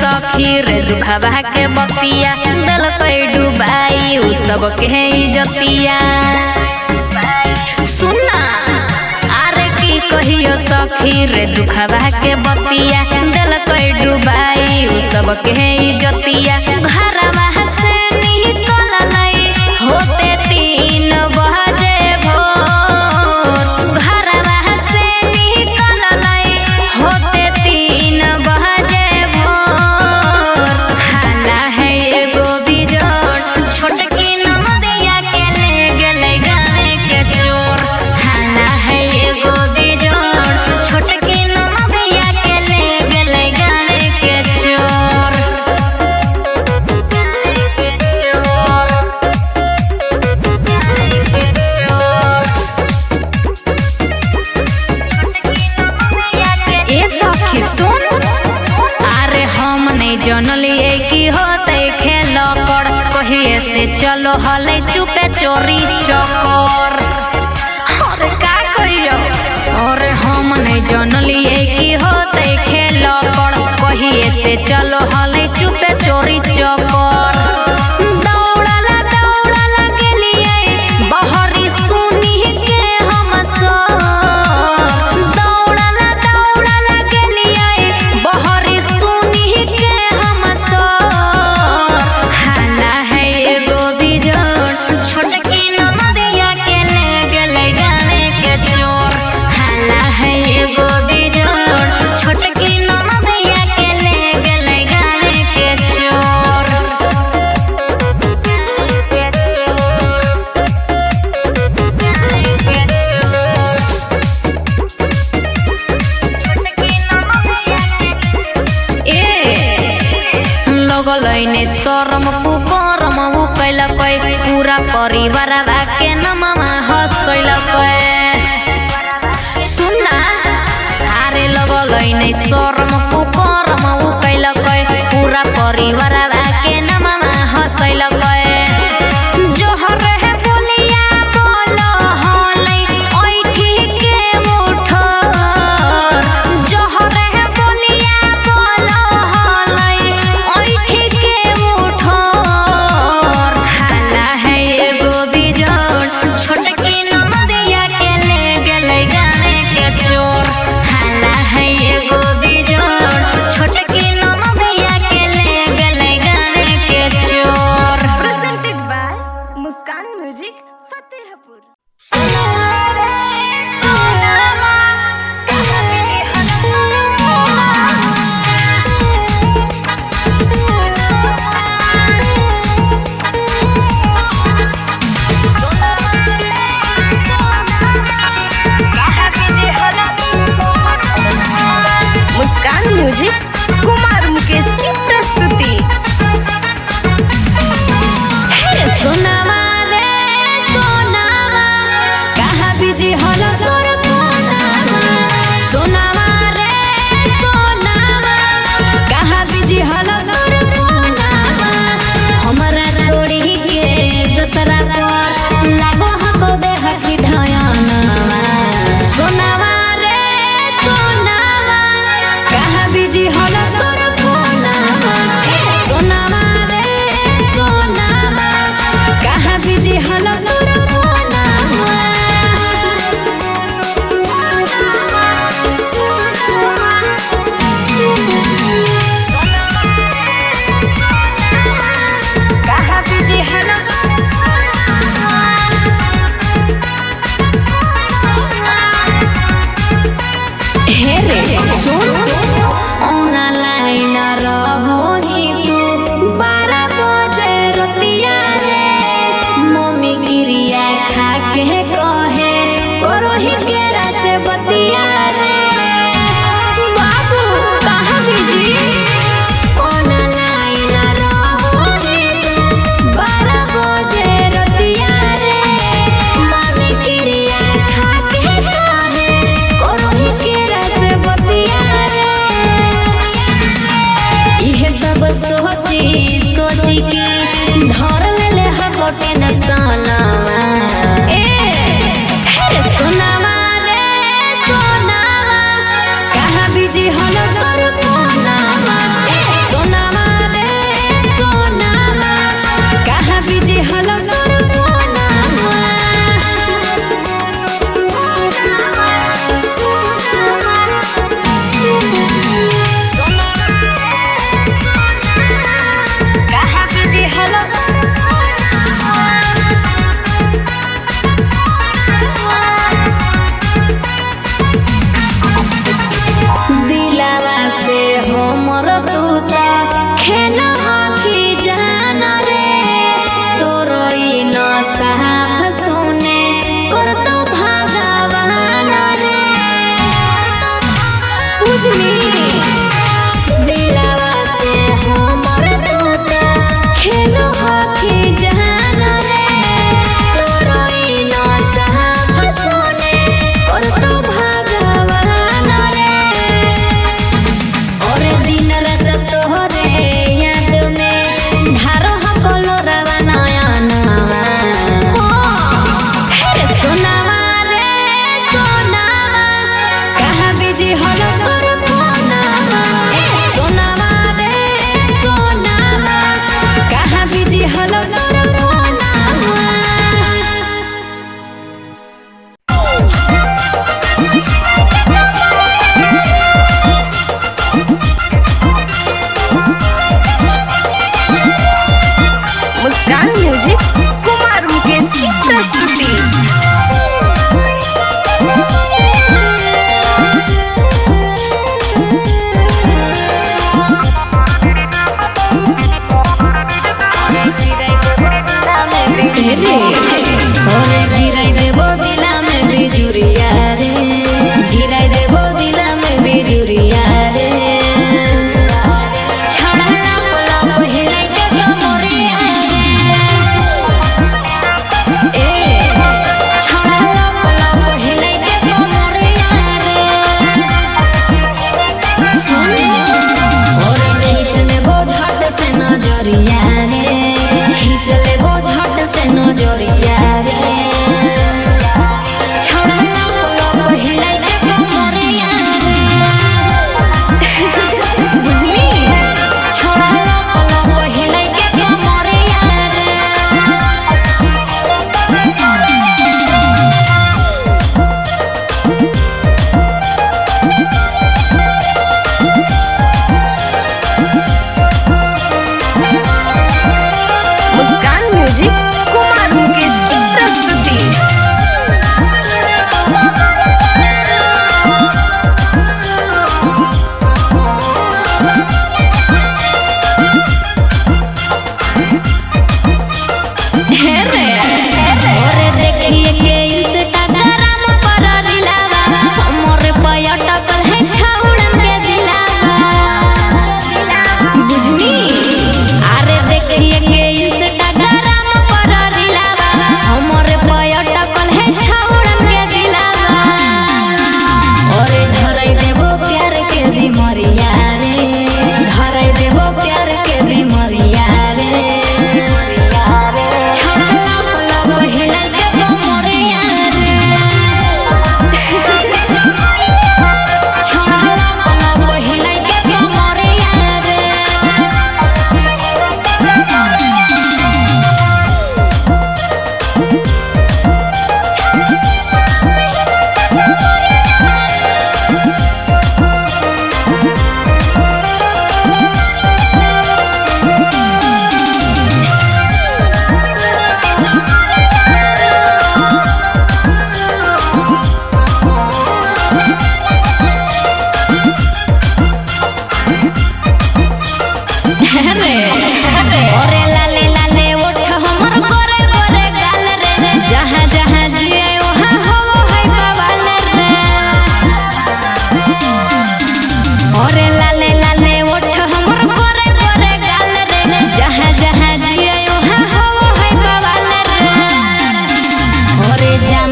सखी रे दुखवा के बतिया, दिलकै डुबाई उ सब के इज्जतिया। सुना अरे की कहियो सखी रे दुखवा के बतिया, दिलकै डुबाई उ सब के इज्जतिया। घरवा से निकललै होते 3 बजे भोर, घरवा से निकललै होते 3 बजे भोर। हाला है एगो बिजोड़, छोटकी ननदिया के ले गेलै गावे के चोर। हाला है एगो बिजोड़, छोटकी ननदिया के ले गेलै गावे के चोर। ए सखी सुन, अरे हम नहीं जनलिए की होते खेल कर, कहिए से चलो हले चुपे चोरी चकर। अरे का कहियो, अरे हम नहीं जनलिए की होते खेल कर, कहिए से चलो हले चुपे चोरी चकर। दौड़ला दौड़ला गेलिए बहरी सुनी के हम सब, दौड़ला दौड़ला गेलिए बहरी सुनी के हम सब। हाला है एगो बिजोड़, छोटकी ननदिया के ले गेलै गावे के चोर। हाला है एगो बिजोड़, छोटकी ननदिया के ले गेलै गावे के चोर। ए लगलै ने शरम कुकरम उ कैलकै, पूरा परिवारवा के नमवा हँसैलकै। सुना अरे लगलै ने शरम कुकरम उ कैलकै, पूरा परिवारवा के नमवा हँसैलकै। जोहर है बोलिया बोल हलै ऐठी के मुठर, जोहर है बोलिया बोल हलै ऐठी के मुठर। हाला है एगो बिजोड़, छोटकी ननदिया के ले गेलै गावे के चोर। हाला है एगो बिजोड़, छोटकी ननदिया के ले गेलै गावे के चोर। Presented by Muskan music Fatehpur. Muskan music Kumar Mukesh की प्रस्तुति। सोनावा रे सोनावा, कहाँ बिजी हलो तोर फोनावा। सोनावा रे सोनावा, कहाँ बिजी हलो तोर फोनावा। हमरा छोड़ी के दूसरा पर लागो हको देह की धयानवा। सोनावा रे सोनावा, कहाँ बिजी हलो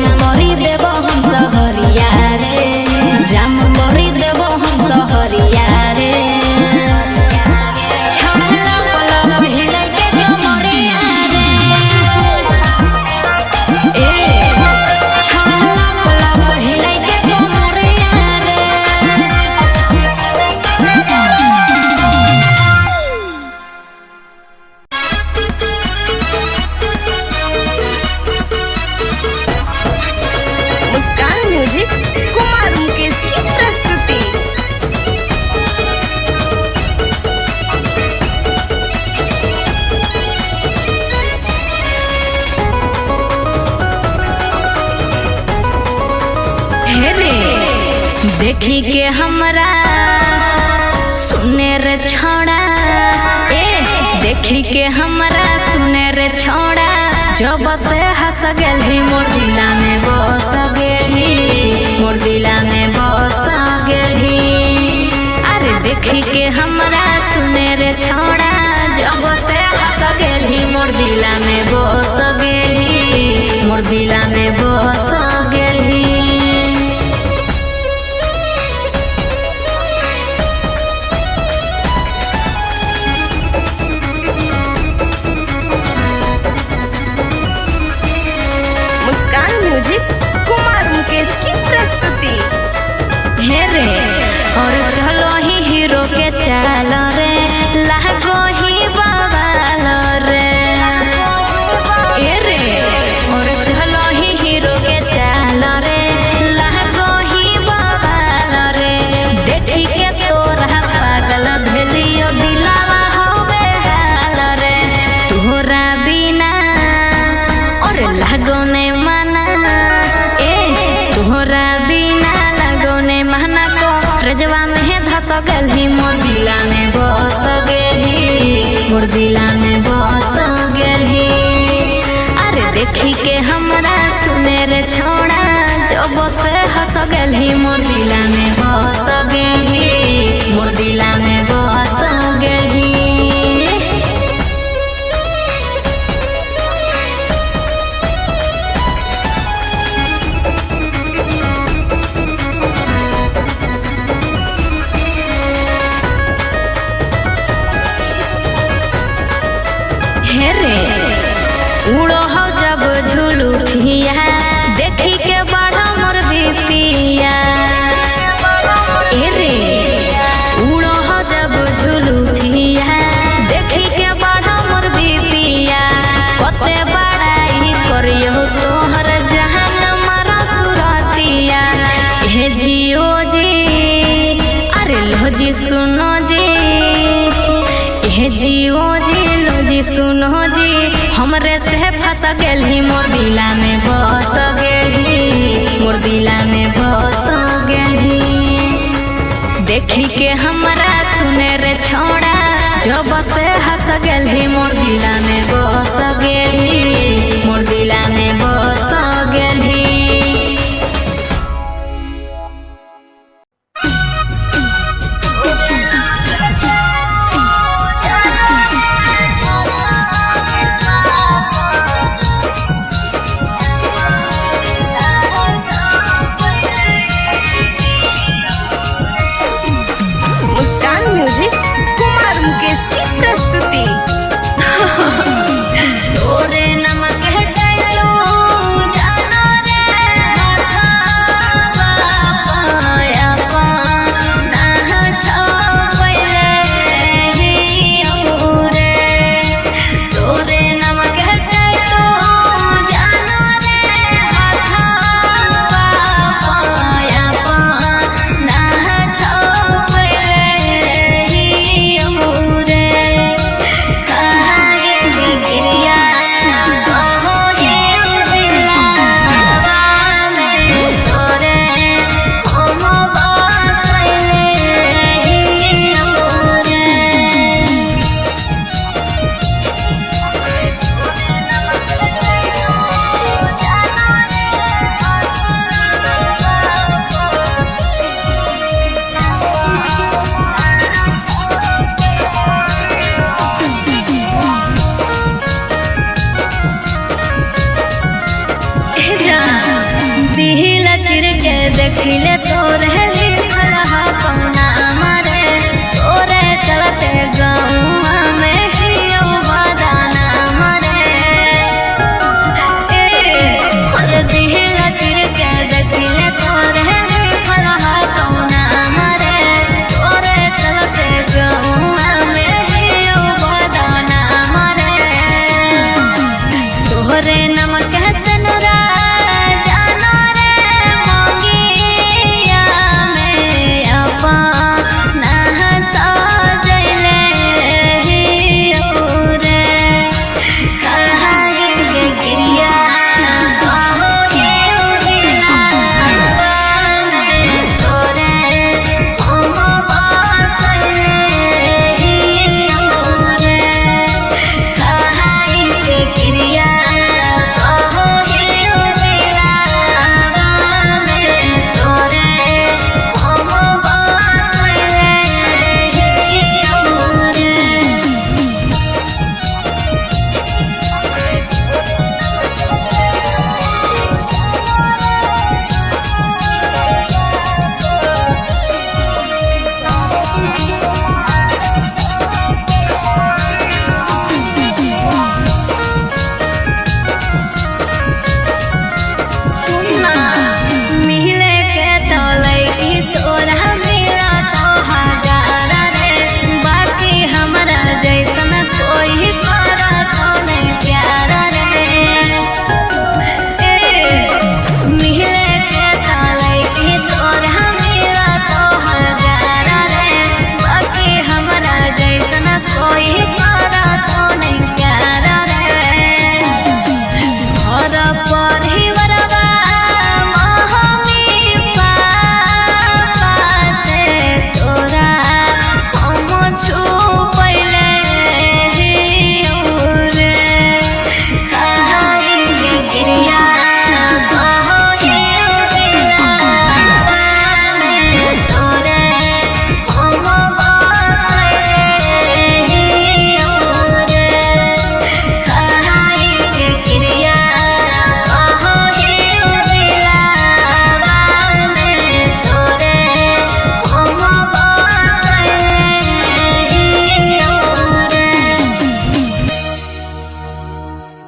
जाम करी देबो हम सहरिया रे, जाम करी देबो हम सहरिया रे। छौड़ा लप लप हिलै के कमरिया रे, ए छौड़ा लप लप हिलै के कमरिया रे। मुस्कान म्यूजिक कुमार मुकेश की प्रस्तुति। हे रे देखी के हमरा सुने रे छौड़ा, ए देखी के हमरा सुने रे छौड़ा, जब से हंस गेलही मोर दिला में बस गेलही, मोर दिला में बस गेलही। अरे देखी के हमरा सुने रे छौड़ा, जब से हंस गेलही मोर दिला में बस गेलही, मोर दिला में बस गेलही। मुस्कान म्यूजिक कुमार मुकेश की प्रस्तुति। हे रे और चलो ही हीरो के चाल रे, लागो ही बवाल रे। ए रे और चलो ही हीरो के चाल रे, लागो ही बवाल रे। देखी के तोरा पागल भेलियो दिलावा होबे हाल रे। तोरा बिना और लागो ने माना, ए तोहरा बिना लागो ने माना को रजवा में धस गेलही मोर दिला में बस गेलही, मोर दिला में बस गेलही। अरे देखी के हमरा सुने रे छौड़ा, जब से हंस गेलही मोर दिला में बस गेलही, मोर दिला में बस गेलही। हे रे उड़ो हो जब झुलुठिया, देखी के बढ़ो मोर बिपिया। ए रे उड़ो हो जब झुलुठिया, देखी के बढ़ो मोर बिपिया। कते बड़ाई करियो तोहर जहान मारा सुरतिया। हे जियो जी अरे लो जी सुनो जी, हे जियो जी लो जी सुनो जी, हमरे से फंस गेलही मोर दिला में बस गेलही, मोर दिला में बस गेलही। देखी के हमरा सुने रे छौड़ा, जब से हंस गेलही मोर दिला में बस गेलही, मोर दिला में बस गेलही। मुस्कान म्यूजिक कुमार मुकेश की प्रस्तुति। देखिले तोरे।